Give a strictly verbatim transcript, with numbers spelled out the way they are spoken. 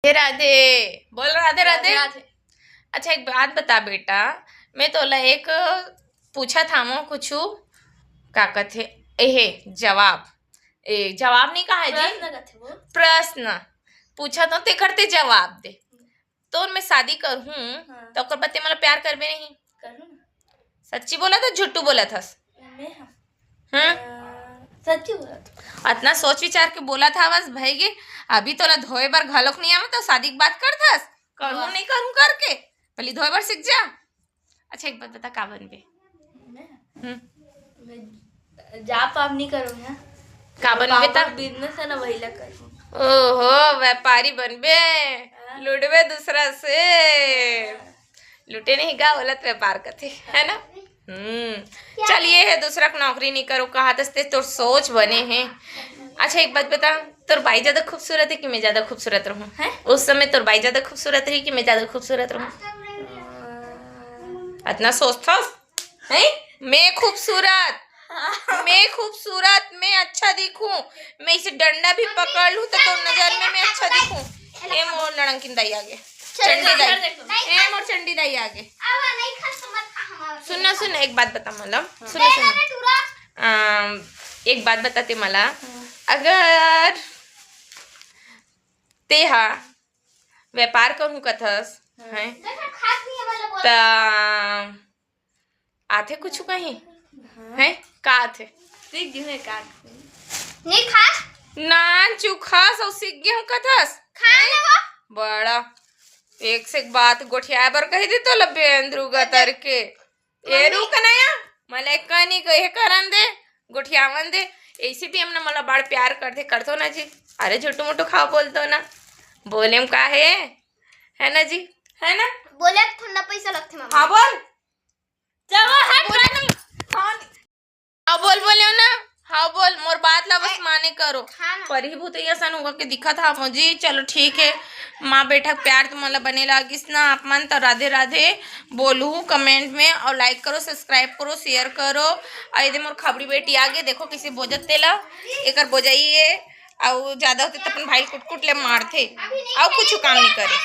राधे राधे। बोल राधे राधे। राधे राधे। अच्छा, एक बात बता बेटा, मैं तोला एक पूछत हवं कुछु, का कथे, एहे, जवाब, ए, जवाब नहीं कहा जी, प्रश्न कथे वो। प्रश्न पूछत हवं, तेकर ते जवाब दे। तो मैं शादी करहूँ, हाँ। तो ओकर बाद ते मोला प्यार करबे नहीं? करहूँ ना। सच्ची बोलत हस, झुट्टू बोलत हस? मैं हाँ। हम्म। अ, सच्ची बोलत हूँ। अतना सोच विचार के बोलत हवस भई गे, अभी तोला धोए बर घलोक नहीं आवे तो शादी के बात करत हस, करहूँ वाह। नहीं करहूँ करके, पहले धोए बर सीख जा। अच्छा, एक बात बता, का बनबे? मैं? हम्म। मैं जाप आप नहीं करूँ, हैं? का बनबे पापा त? Business है ना, वही ला करूँ। ओहो, व्यापारी बनबे, हाँ। लुटबे दूसरा से। लुटे नहीं गा, बोलत व्यापार कथे, है ना? हम्म। चल, ये है, दूसरा के नौकरी नहीं करो, कहा दस्ते तोर सोच बने हैं। अच्छा, एक बात बता, तोर बाई ज्यादा खूबसूरत है कि मैं ज्यादा खूबसूरत रहूं? हैं? उस समय तोर बाई ज्यादा खूबसूरत रही कि मैं ज्यादा खूबसूरत रहूं? अतना सोचथस, हैं? मैं खूबसूरत, मैं खूबसूरत, मैं अच्छा दिखूं, मैं इसे डंडा भी पकड़ लूं तो तोर नजर में मैं अच्छा दिखूं। ए मोर नड़ंकिन दाई आगे, चंडी दाई, ए मोर चंडी दाई आगे। सुन ना, सुन, एक बात बता मोला, सुन ना, सुन ना। अम, एक बात बता ते मोला, अगर तेहा व्यापार करूं कथस, हैं, त आथे कुछु कहीं? हाँ। हैं? का आथे? सीख गे हूँ का? नहीं खास? नान चुखास अउ सीख गे हूँ कथस? खा ले वो। बड़ा एक से एक बात गोठियाए बर कही दे तोला बेंदरू गतर के। ए मम्मी। रुक ना या, मला एक कनी कहे करन दे, गोठियावन दे। ऐसे भी हमने मला बड़ प्यार कर दे, करतो ना जी। अरे झुट्टू मुट्टू खाओ बोलतो ना, बोले में का है, है ना जी, है ना? बोले ठंडा पैसा लगथे मामा। हाँ बोल। चलो, हट, बोल। हाँ, हाँ, बोल, बोले ना। हाँ, बोल, मोर बात ला बस ए, माने करो। हाँ ना। परी भूत असन होगा के दिखत हा मुझे। चलो, ठीक है, माँ बेटा के प्यार तुमन ला बने लागिस ना आप मन, तो राधे राधे बोलू comment में, और like करो, subscribe करो, share करो। और ये दे मोर खबड़ी बेटी आगे, देखो किसी बोजत तेला, एकर बोजाई है, और ज्यादा होते तो अपन भाई कुट कुट ले मारथे, और कुछ काम नहीं करे।